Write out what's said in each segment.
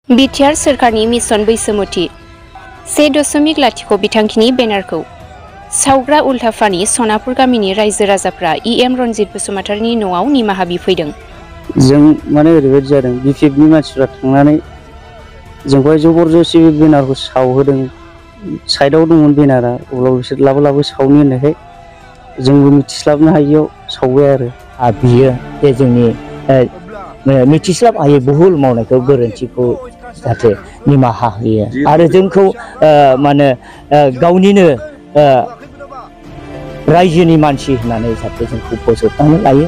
BTR सोरखारनि mission बैसोमुथि 1.0 बिथांखिनि बेनारखौ सावग्रा उल्थाफानि सनापुर गामिनि रायजो राजाफ्रा इएम रनजित बसुमतारीनि न'आव निमाहा बिफैदों। जों माने ओरैबायदि जादों बिपिएफनि मानसिफ्रा थांनानै जोंखौहाय जबरदस्ति बेनारखौ सावहोदों। साइडआव दंमोन बेनारा, अब्ला बिसोर लाबो लाबो सावनो होननायखाय जोंबो मिथिस्लाबनो हायियाव सावबाय आरो। बियो जे जोंनि मिथिस्लाब हायै भुल मावनायखौ गोरोन्थिखौ जाहाथे निमाहा होयो आरो जोंखौ माने गावनिनो रायजोनि मानसि होननानै जाहाथे जोंखौ बोजबनानै लायो।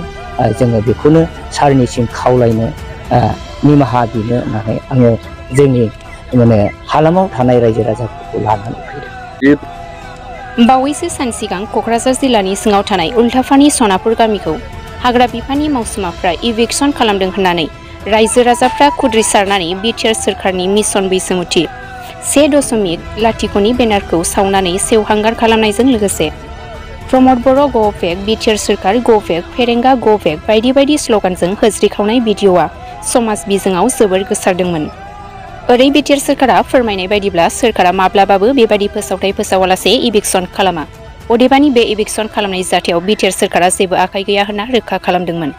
जोङो बेखौनो सारनिसिम खावलायनो निमाहा बिनो होननानै आङो जोंनि माने हालामाव थानाय रायजो राजाफोरखौ लानानै फैदों। बावैसो सान सिगां क'क्राझार जिल्लानि सिङाव थानाय उल्थाफानि सनापुर गामिखौ हाग्रा बिफाननि मावसुमाफ्रा इभिक्सन खालामदों होननानै रायजो राजाफ्रा खुद्रिसारनानै बिटिआर सोरखारनि मिशन बैसोमुथि 1.0 बेनारखौ सावनानै सेवहांगार खालामनायजों लोगोसे प्रमद बर' गो बेक, बिटिआर सोरखार गो बेक, फेरेंगा गो बेक बायदि बायदि स्लगानजों होज्रिखावनाय भिडिअ'आ समाज बिजोङाव जोबोर गोसारदोंमोन। ओरै बिटिआर सोरखारा फोरमायनाय बायदिब्ला सोरखारा माब्लाबाबो बेबादि फोसावथाय फोसावालासे इभिक्सन खालामा। अदेबानि बे इभिक्सन खालामनाय जाथायाव बिटिआर सोरखारा जेबो आखाइ गैया होनना रोखा खालामदोंमोन।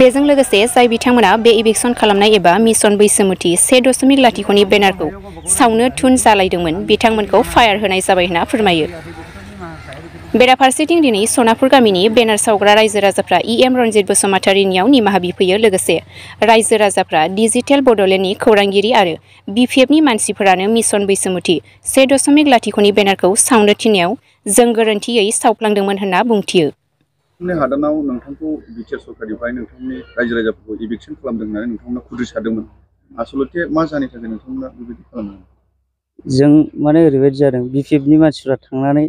बेजों लोगोसे जाय बिथांमोना बे इभिक्सन खालामनाय एबा मिशन बैसोमुथि 1.0 बेनारखौ सावनो थुन जालायदोंमोन बिथांमोनखौ फायार होनाय जाबाय होनना फोरमायो। बेराफारसेथिं दिनै सनापुर गामिनि बेनार सावग्रा रायजो राजाफ्रा इएम रनजित बसुमतारीनियाव निमाहा बिफैयो। लोगोसे रायजो राजाफ्रा डिजिटेल बड'लेण्डनि खौरांगिरि आरो बिपिएफनि मानसिफोरानो मिशन बैसोमुथि 1.0 बेनारखौ सावनो थिननायाव जों गोरोन्थियै सावफ्लांदोंमोन होनना बुंथियो। हादानाव नोंथांखौ बिटिआर सरकारनिफ्राय नोंथांनि रायजो राजाफोरखौ इभिक्सन खालामदों होननानै नोंथांमोना खुद्रिसारदोंमोन। आसलथे मा जाहोननि थाखाय नोंथांमोना बेबायदि खालामदों? जों माने ओरैबायदि जादों बिपिएफनि मानसिफ्रा थांनानै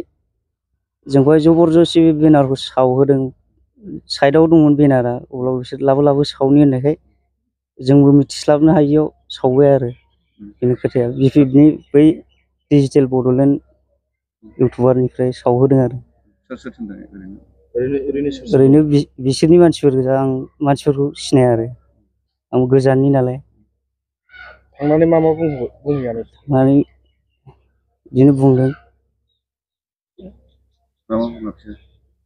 जोंखौहाय जबरदस्ति बेनारखौ सावहोदों। साइडआव दंमोन बेनारा, अब्ला बिसोर लाबो लाबो सावनो होननायखाय जोंबो मिथिस्लाबनो हायियाव सावबाय आरो। बेनि खोथाया बिपिएफनि बै डिजिटेल बड'लेण्ड इउटुबारनिफ्राय सावहोदों आरो। सोर थिनदों ओरैनो बिसोरनि मानसिफोर गोजा। आं मानसिफोरखौ सिनाया आरो, आं गोजाननि नालाय। थांनानै मा बुङो? थांनानै बिदिनो बुंदों।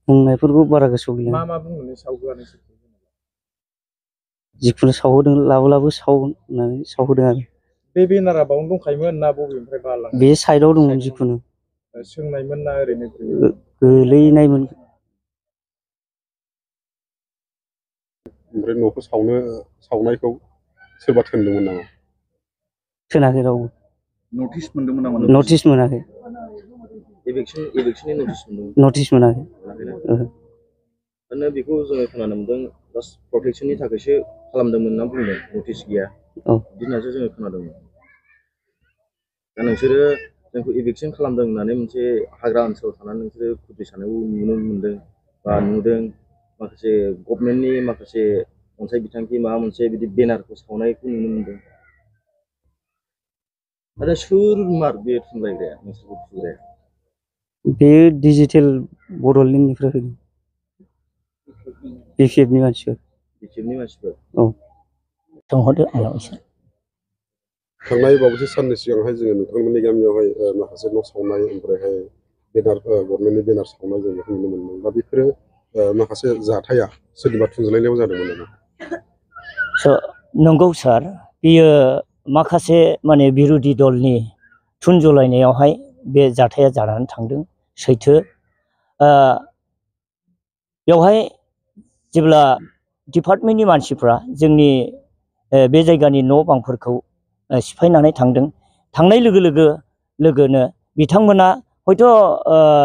बुंनायफोरखौ बारा गोसोआव गैला। मा बुंनानै सावहोआनो? जिखुनु सावहोदों, लाबो लाबो साव होननानै सावहोदों आरो। बे बेनारा बावनो दंखायोमोन ना बबेनिफ्राय बारलांनाय? बे साइडआव दंमोन। जिखुनु सोंनायमोन ना ओरैनो गोलैनायमोन? ओमफ्राय न'खौ सावनायखौ सोरबा थोनदोंमोन नामा? थोनाखै रावबो। नटिस मोनदोंमोन नामा? नटिस मोनाखै। इभिक्सननि नटिस मोनदोंमोन? नटिस मोनाखै। माने बेखौ जोङो खोनानो मोनदों जास्ट प्रटेक्सननि थाखायसो खालामदोंमोन होनना बुंदों, नटिस गैया बिदिनासो जोङो खोनादोंमोन। दा नोंसोरो जोंखौ इभिक्सन खालामदों होननानै मोनसे हाग्रा ओनसोलाव थानानै नोंसोरो खुद्रिसारनायखौ नुनो मोनदों बा नुदों। माखासे गभर्नमेन्टनि माखासे अनसाय बिथांखि माबा मोनसे बिदि बेनारखौ सावनायखौ नुनो मोनदों। आरो सोर मार बे थुनलायग्राया नोंसोरखौ थुग्राया? बे डिजिटेल बड'लेण्डनिफ्राय फैदों। बिपिएफनि मानसिफोर। औ। सोंहरदो आंनाव एसे। थांनाय बावैसो साननि सिगांहाय जोङो नोंथांमोननि गामियावहाय माखासे न' सावनाय, ओमफ्रायहाय गभर्नमेन्टनि बेनार सावनाय जों बेखौ नुनो मोनदों। दा बेफोरो माखासे जाथाया सोरनिबा थुनज्लायनायाव जादोंमोन नामा? नंगौ सार, बेयो माखासे माने बिरोधि दलनि थुनजलायनायावहाय बे जाथाया जानानै थांदों। सैथो बेवहाय जेब्ला डिपार्टमेन्टनि मानसिफ्रा जोंनि बे जायगानि न' बांफोरखौ सिफायनानै थांदों। थांनाय लोगोनो बिथांमोना हयथ'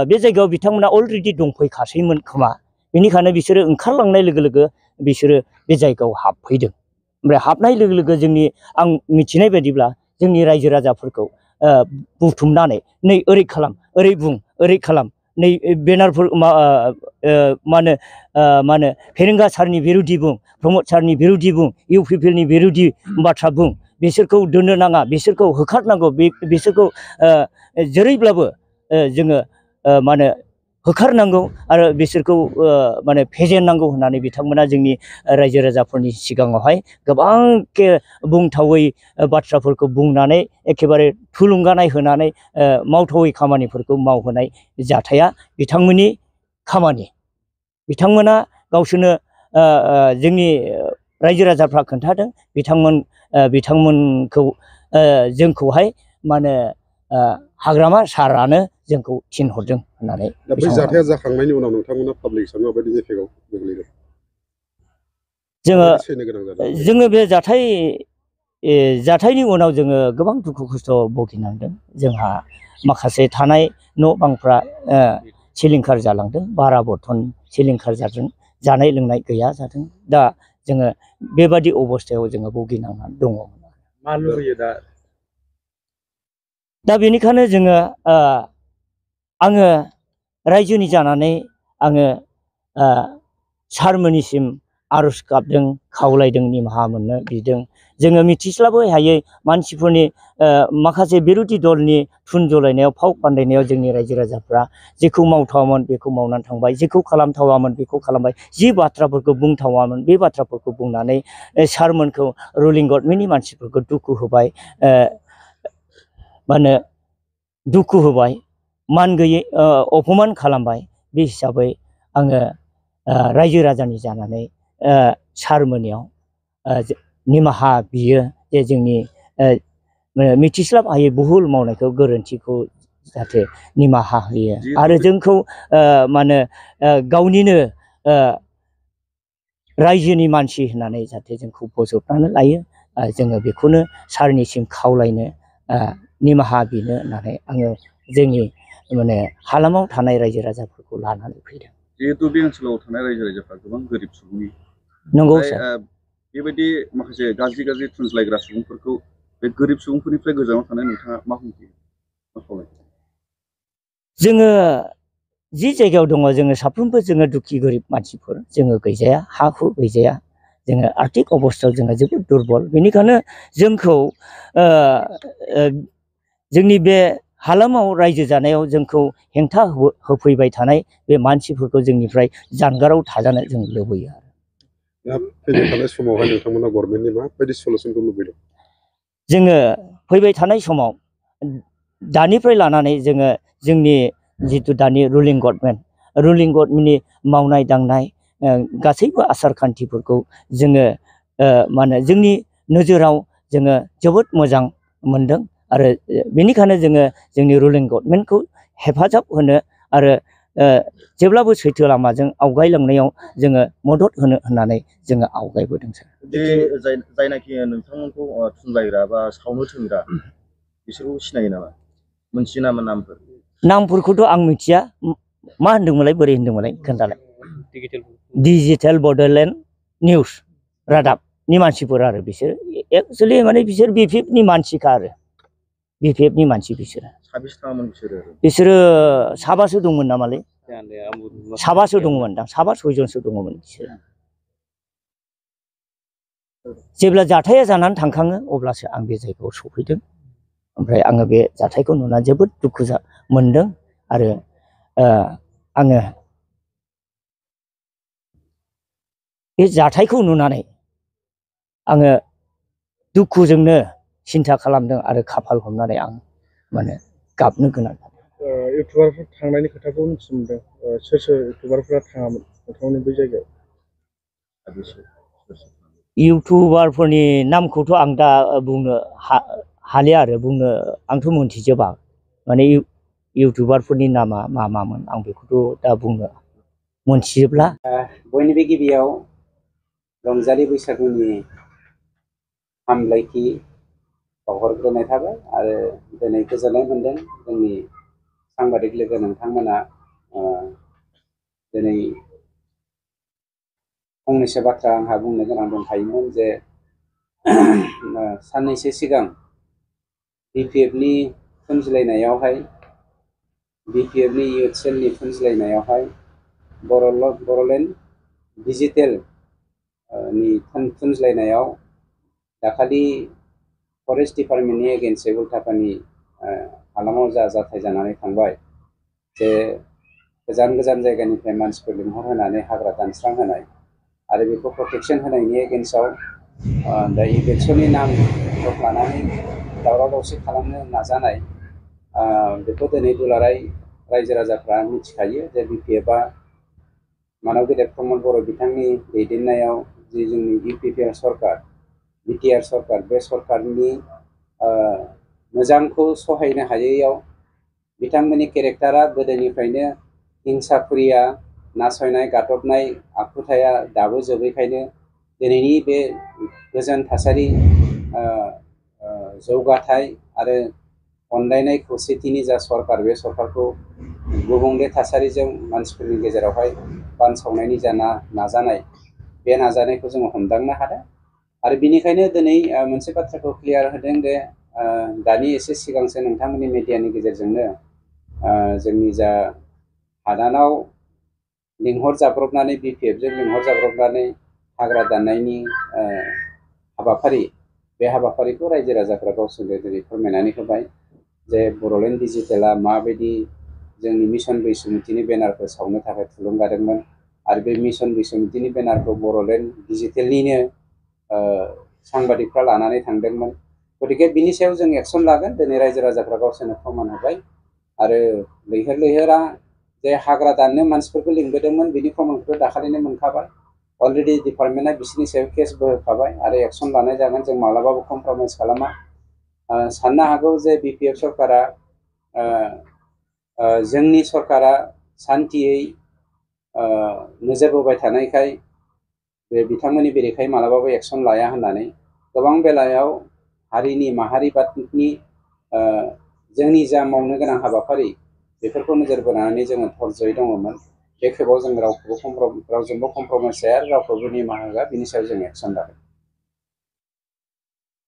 बे जायगायाव बिथांमोना अलरेडि दंफैखासैमोन खोमा। बेनिखायनो बिसोरो ओंखारलांनाय लोगो बिसोरो बे जायगायाव हाबफैदों। ओमफ्राय हाबनाय लोगो आं मिथिनाय बायदिब्ला जोंनि रायजो राजाफोरखौ बुथुमनानै नै ओरै खालाम, ओरै बुं, ओरै खालाम, नै बेनारफोर मा होनो फेरेंगा सारनि बिरुदि बुं, प्रमद सारनि बिरुदि बुं, इउपिपिएलनि बिरुदि बाथ्रा बुं, बिसोरखौ दोननो नाङा, बिसोरखौ होखारनांगौ, बिसोरखौ जेरैब्लाबो जोङो होखारनांगौ आरो बिसोरखौ माने फेजेननांगौ होननानै बिथांमोना जोंनि रायजो राजाफोरनि सिगाङावहाय गोबां बुंथावै बाथ्राफोरखौ बुंनानै एखेबारे थुलुंगानाय होनानै मावथावै खामानिफोरखौ मावहोनाय जाथाया बिथांमोननि खामानि। बिथांमोना गावसोरनो जोंनि रायजो राजाफ्रा खोन्थादों बिथांमोनखौ जोंखौहाय माने हाग्रामा सारानो जोंखौ थिनहरदों होननानै। दा बै जाथाया जाखांनायनि उनाव नोंथांमोना पाब्लिक हिसाबै माबायदि एफेक्टआव गोग्लैदों? जोङो बे जाथायनि उनाव जोङो गोबां दुखु खस्थ' भुगिनांदों। जोंहा माखासे थानाय न' बांफ्रा सिलिंखार जालांदों, बारा बर्तन सिलिंखार जादों, जानाय लोंनाय गैया जादों। दा जोङो बेबादि अबस्थायाव जोङो भुगिनांनानै दङ। मा लुबैयो दा बेनिखायनो जोङो आङो रायजोनि जानानै आङो सारमोननिसिम आर'ज गाबदों, खावलायदों, निमाहा मोननो बिदों। जोङो मिथिस्लाबै हायै मानसिफोरनि माखासे बिरोधि दलनि थुन जलायनायाव, फाव फान्दायनायाव जोंनि रायजो राजाफ्रा जेखौ मावथावामोन बेखौ मावनानै थांबाय, जेखौ खालामथावामोन बेखौ खालामबाय, जि बाथ्राफोरखौ बुंथावामोन बे बाथ्राफोरखौ बुंनानै सारमोनखौ, रुलिं गभर्नमेन्टनि मानसिफोरखौ दुखु होबाय, मा होनो दुखु होबाय, मान गैयै अपमान खालामबाय। बे हिसाबै आङो रायजो राजानि जानानै सारमोननियाव निमाहा बियो जे जोंनि मिथिस्लाब हायै भुल मावनायखौ, गोरोन्थिखौ जाहाथे निमाहा होयो आरो जोंखौ मा होनो गावनिनो रायजोनि मानसि होननानै जाहाथे जोंखौ बजबनानै लायो। जोङो बेखौनो सारनिसिम खावलायनो, निमाहा बिनो होननानै आङो जोंनि माने हालामाव थानाय रायजो राजाफोरखौ लानानै फैदों। जिहेतु बे ओनसोलाव थानाय रायजो राजाफ्रा गोबां गोरिब सुबुंनि, नंगौ सार। बेबायदि माखासे गाज्रि थुनज्लायग्रा सुबुंफोरखौ बे गोरिब सुबुंफोरनिफ्राय गोजानाव थानाय नोंथाङा मा बुंयो? जोङो जि जायगायाव दङ जोङो साफ्रोमबो जोङो दुखि गोरिब मानसिफोर, जोङो गैजाया, हा हु गैजाया, जोङो आर्थिक अबस्थायाव जोङो जोबोद दुरबल। बेनिखायनो जोंखौ जोंनि बे हालामाव रायजो जानायाव जोंखौ हेंथा होफैबाय थानाय बे मानसिफोरखौ जोंनिफ्राय जानगाराव थाजानो जों लुबैयो। दा फैबाय थानाय समावहाय नोंथांमोना गभर्नमेन्टनि माबायदि सलुसनखौ लुबैदों? जोङो फैबाय थानाय समाव दानिफ्राय लानानै जोङो जोंनि जिथु दानि रुलिं गभर्नमेन्टनि मावनाय दांनाय गासैबो आसार खान्थिफोरखौ जोङो मा होनो जोंनि नोजोराव जोङो जोबोद मोजां मोनदों आरो बेनिखायनो जोङो जोंनि रुलिं गभर्नमेन्टखौ हेफाजाब होनो आरो जेब्लाबो सैथो लामाजों आवगायलांनायाव जोङो मदद होनो होननानै जोङो आवगायबोदों सार। जायनाखि नोंथांमोनखौ थुनलायग्रा बा सावनो थोनग्रा बिसोरखौ सिनायो नामा? मोनथियो नामा नामफोर? नामफोरखौथ' आं मिथिया। मा होनदोंमोनलाय, बोरै होनदोंमोनलाय खोन्थालाय? डिजिटेल बड'लेण्ड निउस रादाबनि मानसिफोर आरो बिसोर एक्सुवेलि माने बिसोर BPFनि मानसिखा आरो BPFनि मानसि बिसोरो। साबेसे थाङामोन बिसोरो? बिसोरो साबासो दंमोन नामालै? साबासो दंमोन दां, साबा सयजनसो दङमोन बिसोरो। जेब्ला जाथाया जानानै थांखाङो अब्लासो आं बे जायगायाव सफैदों। ओमफ्राय आङो बे जाथायखौ नुनानै जोबोद दुखु मोनदों आरो आङो बे जाथायखौ नुनानै आङो दुखुजोंनो सिन्था खालामदों आरो खाफाल हमनानै आं माने गाबनो गोनां जादों। इउटुबारफोर थांनायनि खोथाखौ मिथिनो मोनदों। सोर सोर इउटुबारफोरा थाङामोन नोंथांमोननि बै जायगायाव? इउटुबारफोरनि नामखौथ' आं दा बुंनो हालिया आरो आंथ' मोनथिजोबा माने इउटुबारफोरनि नामा मामोन आं बेखौथ' दा बुंनो मोनथिजोबला। बयनिबो गिबियाव रंजालि बैसागुनि हामलायथि बावहरग्रोनाय थाबाय आरो दिनै गोजोननाय मोनदों जोंनि सांबादिक लोगो नोंथांमोना दिनै फंनैसो बाथ्रा आंहा बुंनो गोनां दंखायोमोन जे साननैसो सिगां BPFनि थुनज्लायनायावहाय BPFनि इयुथ सेलनि थुनज्लायनायावहाय बड'लेण्ड डिजिटेल नि थुनज्लायनायाव दाखालि फरेस्ट डिपार्टमेन्टनि एगेन्स्टै उल्टापानि हालामाव जा जाथाय जानानै थांबाय जे गोजान गोजान जायगानिफ्राय मानसिफोर लिंहरहोनानै हाग्रा दानस्रांहोनाय आरो बेखौ प्रटेक्शन होनायनि एगेन्स्टआव दा इलेक्सननि नामखौ लानानै दावराव दावसि खालामनो नाजानाय बेखौ दिनै दुलाराय रायजो राजाफ्रा मिथिखायो जे BPFआ मानव गेदेर प्रमद बर' बिथांनि दैदेननायाव जि जोंनि UPPR सरकार BTR सरकार बे सरकारनि मोजांखौ सहायनो हायैयाव बिथांमोननि केरेक्टारा गोदोनिफ्रायनो हिंसाफुरिया नासयनाय गादबनाय आखुथाया दाबो जोबैखायनो दिनैनि बे गोजोन थासारि जौगाथाय आरो अनलायनाय खौसेथिनि जा सरकार बे सरकारखौ गुबुंले थासारिजों मानसिफोरनि गेजेरावहाय बानसावनायनि जा नाजानाय बे नाजानायखौ जोङो हमदांनो हादों आरो बिनिखायनो दिनै मोनसे बाथ्राखौ क्लियार होदों जे दानि एसे सिगांसो नोंथांमोननि मिडियानि गेजेरजोंनो जोंनि जा हादानाव लिंहरजाब्रबनानै BPFजों लिंहरजाब्रबनानै हाग्रा दाननायनि हाबाफारि बे हाबाफारिखौ रायजो राजाफ्रा गावसोरनो दिनै फोरमायनानै होबाय जे बड'लेण्ड डिजिटेला माबायदि जोंनि मिशन बैसुमुतिनि बेनारखौ सावनो थाखाय थुलुंगादोंमोन आरो बे मिशन बैसुमुतिनि बेनारखौ बड'लेण्ड डिजिटेलनिनो सांबादिकफ्रा लानानै थांदोंमोन गतिके बिनि सायाव जों एक्सन लागोन दिनै रायजो राजाफ्रा गावसोरनो फोरमान होबाय आरो लैहोर लैहोरा जे हाग्रा दाननो मानसिफोरखौ लिंबोदोंमोन बिनि प्रमानखौथ' दाखालिनो मोनखाबाय अलरेडि डिपार्टमेन्टआ बिसोरनि सायाव केसबो होखाबाय आरो एक्सन लानाय जागोन जों मालाबाबो कमप्रमाइज खालामा साननो हागौ जे BPF सरकारा जोंनि सरकारा सान्थियै नोजोर बोबाय थानायखाय बे बिथांमोननि बेरेखायै मालाबाबो एक्सन लाया होननानै गोबां बेलायाव हारिनि माहारिबादनि जोंनि जा मावनो गोनां हाबाफारि बेफोरखौ नोजोर बोनानै जोङो धर्जयै दङमोन बे खेबाव जों रावजोंबो कमप्रमाइज जाया रावखौबो निमाहा होआ बिनि सायाव जों एक्सन लागोन